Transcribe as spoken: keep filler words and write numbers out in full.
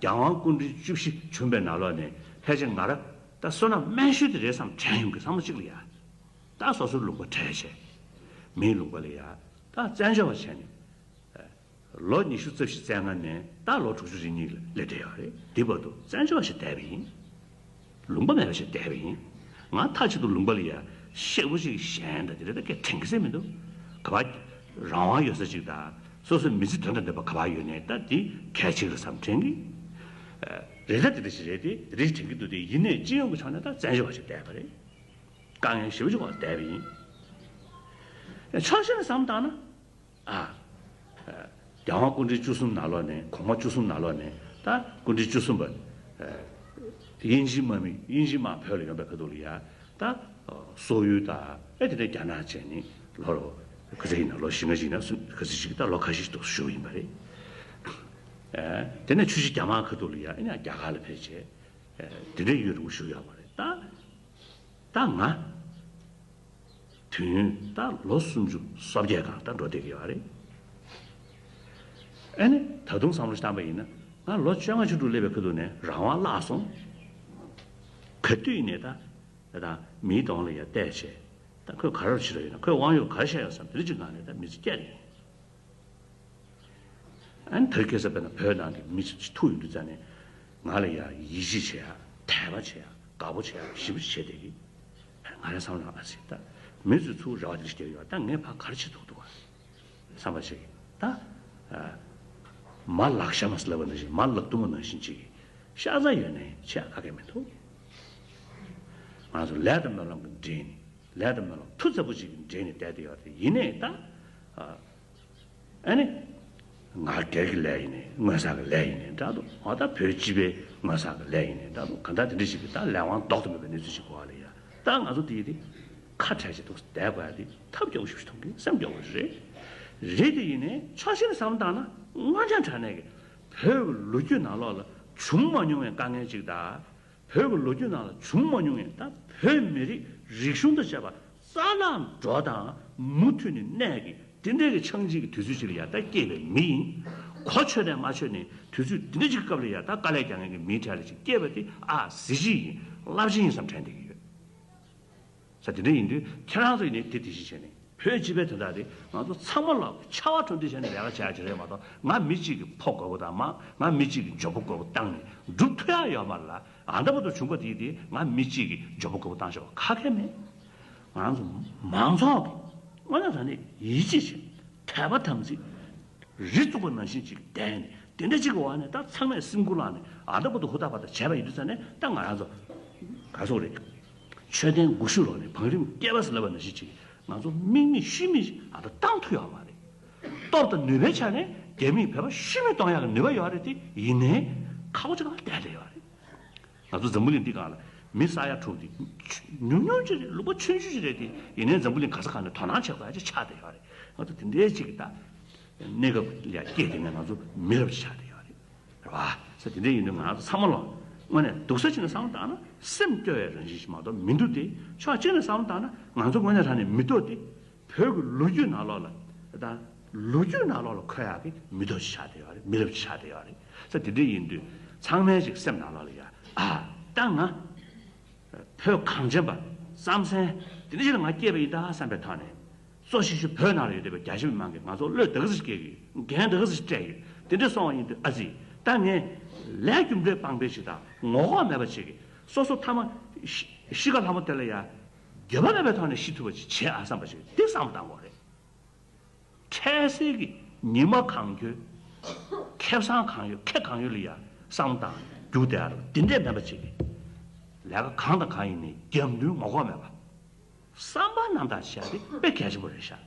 རྒྱལ་དབང་སྐུ་ཕྲེང་བཅུ་བཞི་བྱོན་པའི་ནང་ལོགས་ནས་ཕལ་ཆེར་ང་རང་ད་བསོད་ནམས་དམན་ཤོས་དེ་རེད་བསམ་དྲན་ཡོང་གི་བསམ་བློ་གཅིག་ལ་ཡ། ད་སོ་སོའི་ལུང་པ་བྲལ་བྱས། མིའི་ལུང་པ་ལ་ཡ། ད་བཙན་བྱོལ་བ་བྱས་ནས། ལོ་ཉི་ཤུ་རྩ་བཞི་བཙན་ཁང་ནས་ད་ལོ་དྲུག་ཅུ་རེ་གཉིས་ལ་སླེབས་བསྡད་ཡོད་རེད། འདི་བར་དུ་བཙན་བྱོལ་བ་ཞིག་བསྡད་པ་ཡིན། ལུང་པ་མེད་པ་ཞིག་བསྡད་པ་ཡིན། ང་མཐའ་གཅིག་ཏུ་ལུང་པ་ལ་ཡ་གཤེགས་པོ་ཞིག་གཞན་དང་དེ་འདྲ་ད་སྐད་དྲན་གི་ཟེར་མི་འདུག་ག་པར་རང་དབང་ཡོད་ས་ཅིག་དང་སོ་སོའི་མི་ཚེ་དོན་དང་ལྡན་པ་ག་པར་ཡོད་ནའི་ད་འདི་གལ་ཆེ་གི་བསམ་དྲན་གི། རེད། ད་དེ་འདྲ་ཞིག་རེད་དེ་དེ་འདྲ་ཞིག་དྲན་གི་འདུག་དེ་ཡིན་ནའི་སྤྱི་ཡོངས་ཀྱི་ཕྱོགས་ནས་ད་བཙན་བྱོལ་བ་ཞིག་བསྡད་པ་རེད། དཀའ་ངལ་ཞེ་པོ་ཅིག་འོག་བསྡད་པ་ཡིན། ཕྱོགས་གཞན་ནས་བསམ་བཏང་ན། ཨ། རྒྱལ་དབང་སྐུ་ཕྲེང་བཅུ་གསུམ་ནང་ལོགས་ནས་གོང་མ་བཅུ་གསུམ་ནང་ལོགས་ནས་ད་སྐུ་ཕྲེང་བཅུ་གསུམ་པ། དབྱིན་ཇིའི་དམག་མི་དབྱིན་ཇིའི་དམག་བོད་ལ་ཡོང་པའི་ཁ་ཐུག་ལ་ཡ་ད། སོག་ཡུལ་དང་ཨེ་དེ་ནས་རྒྱ་ནག་བྱས་ནས་ལོ་ལོ་ག་ཚོད་ཡིན་ན་ལོ་བཞི་ལྔ་ཞིག་ན་སུ་ག་ཚོད་ཞིག་ད་ལོ་ཁ་ཤས་ཤིག་ཏུ་བཞུགས་ཡིན་པ་རེད། དེ་ནས་ཆུ་བཞི་རྒྱ་དམག་ཁ་ཐུག་ལ་ཡ་ཨེ་ནས་རྒྱ་གར་ལ་ཕེབས་བྱས། དེ་འདྲའི་ཡུན་རིང་པོ་བཞུགས་ཡོད་མ་རེད་ད། ད་ང་། དུས་ཡུན་ད་ལོ་སུམ་ཅུ་སོ་བརྒྱད་སྒང་ད་འགྲོ་བསྡད་ཀྱི་ཡོད་རེད། ཨ་ནི་ད་དུང་བསམ་བློ་བཏང་པ་ཡིན་ན་ང་ལོ་བཅོ་ལྔ་བཅུ་དྲུག་སླེབས་པའི་ཁ་ཐུག་ནས་རང་དབང་བརླག་སོང་། ག་དུས་ནས་ད་ད་ད་མིའི་གདོང་ལ་ཡར་བལྟས་བྱས་ད་ཁོས་ག་རེ་བྱེད་རོགས་ཡོད་ན་ཁོས་དབང་ཡོད་ག་རེ་བཤད་ཡོད་བསམ་དེ་འདྲ་ཅིག་ངང་ནས་ད་མི་ཚེ་བསྐྱལ་ཡིན། ཨ་ནི་དེར་ཁེལ་ས་དཔེར་ན་བོད་ནང་གི་མི་ཚོ་ཐུག་ཡོང་དུས་ཙ་ནས་ང་ལ་ཡ་ཡིད་ཆེས་བྱེད་ཡ་དད་པ་བྱེད་ཡ་དགའ་པོ་བྱེད་ཡ་ཞེ་པོ་ཅིག་བྱས་བསྡད་ཀྱི། ང་རའི་བསམ་བློ་ཨ་ཙི་ད་མི་ཚོས་ཚུར་རེ་བ་དེ་འདྲ་ཞིག་བསྐྱལ་ཡོད་ད་ངས་ཕར་ག་རེ་བྱེད་ཐུབ་འདུག་བ་བསམ་པ་ཞིག་ད། མ་ལག་ཤ་མ་ཟེར་ལབ་པ་ནང་བཞིན་མ་ལག་རྡུང་བ་ནང་བཞིན་ཅིག་ཤ་ཚ་ཡོད་ནའི་བྱེད་ཡ་ག་གེ་མི་འདུག་ང་ཚོ་ལས་དང་སྨོན་ལམ་གྱི་འབྲེལ་ནས་ལས་དང་སྨོན་ལམ་མཐུ་རྩལ་པོ་ཅིག་གི་འབྲེལ་ནས་བསྡད་དེ་ཡོད་རེད་ཡིན་ནའི་ད། ཨ་ནི། ང་སྒེར་གྱི་ལས་ཡིན་ནའི་དངོས་བསགས་ཀྱི་ལས་ཡིན་ནའི་འདྲ་འདུག་ང་ད་བོད་སྤྱི་པའི་དངོས་བསགས་ཀྱི་ལས་ཡིན་ནའི་འདྲ་འདུག་གང་ལྟར་དེ་འདྲ་ཞིག་གི་ད་ལས་དབང་ལྡོག་ཏུ་མེད་པའི་གནས་ཚུལ་ཞིག་གོ་བ་ལ་ཡ་ད་ང་ཚོ་དེ་ཡི་དེ་ཁ་བྲལ་ཞིག་འདུག་བསྡད་དགོས་ཡ་དེ་ཐབས་སྐྱོ་པོ་ཞིག་མཐོང་གི་སེམས་སྐྱོ་པོ་ཞིག་རེད། རེད་དེ་ཡིན་ནའི་ཕྱོགས་གཞན་ནས་བསམ་བཏང་ན་དངོས་བྱང་དྲང་གནས་ཀྱི་བོད་ཀྱི་ལོ་རྒྱུས་ནང་ལོགས་ལ་བྱུང་མ་མྱོང་བའི་དཀའ་ངལ་ཅིག་དང་། བོད་ཀྱི་ལོ་རྒྱུས་ནང་ལ་བྱུང་མ་མྱོང་བའི་ད་བོད་མི་རིགས་རིག་གཞུང་དང་བཅས་པ་རྩ་བརླག་འགྲོ་དང་མུ་མཐུད་ནས་གནས་ཀྱི་དེ་འདྲའི་གི་ཆགས་འཇིག་གི་དུས་ཚོད་ཅིག་ལ་ཡ་ད་སྐྱེས་པའི་མི་ཡིན། གོ་ཆོད་ནས་མ་ཆོད་ནས་དུས་ཚོད་འདི་འདྲ་ཅིག་སྐབས་ལ་ཡ་ད་དཀའ་ལས་རྒྱག་མཁན་གྱི་མིའི་གྲས་ལ་ཅིག་སྐྱེས་པ་དེ་ཨ་གཟི་བརྗིད་ཡིན་རླབས་ཆེན་ཡིན་བསམ་དྲན་བསྡད་ཀྱི་ཡོད། ས་དེ་འདྲ་ཡིན་དུས་ཁྱེད་རང་ཚོ་ཡིན་ནའི་དེ་དེ་བཞིན་བྱས་ནས་བོད་སྤྱི་པའི་དོན་དག་དེ་ང་ཚོ་ཚང་མ་ལ་ཆར་པ་དྲོ་འདི་བྱས་ནས་ལས་ཀ་བྱ་ཡ་ཅིག་རེད་མ་གཏོགས་ང་མི་གཅིག་གི་ཕོ་རྒོད་པོ་དང་མ་ང་མི་གཅིག་གི་མགྱོགས་པོ་རྒོད་པོ་བཏང་ནས་འགྲུབ་ཐུབ་ཡ་ཡོད་མ་རེད་ལ། ཨ་འདྲ་པོ་དུ་བྱུང་པ་དེ་དེ་ང་མི་གཅིག་གི་མགྱོགས་པོ་རྒོད་པོ་བཏང་ཤོག་ཁ་ཁེ་མེད། ང་ཚོ་མང་ཚོགས་ཀྱི་དངོས་གནས་དྲང་གནས་ཡིད་ཆེས་བྱེད་དད་པ་དམ་ཚིག་རི་བཙུགས་པ་ནང་བཞིན་ཅིག་བསྡད་ནས་དེ་འདྲ་ཅིག་གི་འོག་ནས་ད་ཚང་མས་སེམས་ཁུར་བླངས་ནས་ཨ་འདྲ་པོ་དུ་ཧུར་ཐག་བར་ཐག་བྱས་པ་ཡིན་དུས་ཙང་ནས་ད་ང་རང་ཚོ་ག་སོག་རེད། མཆོད་རྟེན་དགུ་བཞི་ལོག་ནས་བང་རིམ་བསྐལ་པ་ཟེར་ལབ་པ་ནང་བཞིན་ཅིག་ང་ཚོ་དམིགས་མེད་ཤུལ་མེད་ཅིག་ཨ་ད་བཏང་ཐུབ་ཡོད་མ་རེད། སྟོབས་དང་ནུས་པའི་ཆ་ནས་རྒྱ་མིས་བོད་པ་ཤུལ་མེད་གཏོང་ཡག་གི་ནུས་པ་ཡོད་རེད་དེ་ཡིན་ནའི་ཁག་པོ་ཅིག་ལ་བསྡད་བསྡད་ཡོད་རེད། ང་ཚོ་འཛམ་བུ་གླིང་འདི་སྒང་ལ་མི་ས་ཡ་དྲུག་འདི་ཉུང་ཉུང་ཅིག་རེད། ལུང་པ་ཆུང་ཆུང་ཅིག་རེད་དེ་ཡིན་ནའི་འཛམ་བུ་གླིང་ག་ས་གང་ནས་དོ་སྣང་བྱེད་དགོས་ཡ་ཅིག་ཆགས་བསྡད་ཡོད་རེད། ང་ཚོ་དེ་འདྲའི་ཅིག་གི་ད་གནས་སྐབས་ལ་སྐྱེས་དེ་ནས་ང་ཚོ་མི་རབས་ཅིག་ཆགས་བསྡད་ཡོད་རེད། རེད་བ། ས་དེ་འདྲ་ཡིན་དུས་ང་ཚོ་ཚང་མ་ལ་དངོས་གནས་སྡུག་ས་ཅིག་ནས་བསམ་བློ་བཏང་ན་སེམས་སྐྱོ་བའི་རང་བཞིན་ཞིག་མ་གཏོགས་མི་འདུག་སྟེ་ཕྱོགས་གཅིག་ནས་བསམ་བློ་བཏང་ན་ང་ཚོ་དངོས་གནས་དྲང་གནས་མི་འདུག་སྟེ། བོད་ཀྱི་ལོ་རྒྱུས་ནང་ལོགས་ལ་ད་ལོ་རྒྱུས་ནང་ལོགས་ལ་འཁོད་ཡག་གི་མི་ཐོག་ཅིག་ཆགས་བསྡད་ཡོད་རེད། མི་རབས་ཅིག་ཆགས་བསྡད་ཡོད་རེད། ས་དེ་འདྲ་ཡིན་དུས་ཚང་མའི་ཅིག་སེམས་ནང་ལོགས་ལ་ཡ་ཨ་ད་ང་བོད་གངས་ཅན་པ་རྩམ་ཟན་དེ་འདྲ་ཞིག་ལ་ང་སྐྱེས་པ་ཡིན་ད་བསམ་པའི་ཐོག་ནས་གཙོ་ཆེ་ཤོས་བོད་ནང་ལ་ཡོད་བསྡད་པའི་རྒྱ་ཆེ་མི་མང་གིས་ང་ཚོ་བློས་ད་ག་ཟེ་ཞིག་སྐྱེལ་གི་འགན་ད་ག་ཟེ་ཞིག་སྤྲད་ཡོད། དེ་འདྲ་སོང་བ་ཡིན་དུས་ཨ་ཙི་ད་ངས་ལས་རྒྱུ་འབྲས་སྤངས་པའི་ཞིག་དང་ངོ་ལྐོག་མེད་པ་ཞིག་གིས་སོ་སོ་ཐ་མ་ཤི་ཤི་ཁ་ལྷ་མོ་དེ་ལ་ཡ། འགྱོད་པ་མེད་པའི་ཐོག་ནས་ཤི་ཐུབ་པ་ཅིག་བྱེད་ཨ་བསམ་པ་ཞིག་འདི་བསམ་བློ་བཏང་དགོས་རེད། འཕྲལ་སེལ་གྱི་ཉི་མ་གང་འཁྱོལ། ཁེ་བཟང་གང་ཡོད་ཁེ་གང་ཡོད་ལ་ཡ་བསམ་བློ་བཏང་རྒྱུགས་བསྡད་ཨ་རོ་འདི་འདྲས་མེད་པ་ཅིག་གིས། ལས་ཀ་གང་དང་གང་ཡིན་ནའི་རྒྱབ་མདུན་ངོ་ལྐོག་མེད་པ། བསམ་པ་རྣམ་དག་བྱས་ཏེ་དཔེ་གལ་ཆེན་པོ་རེད་ཤག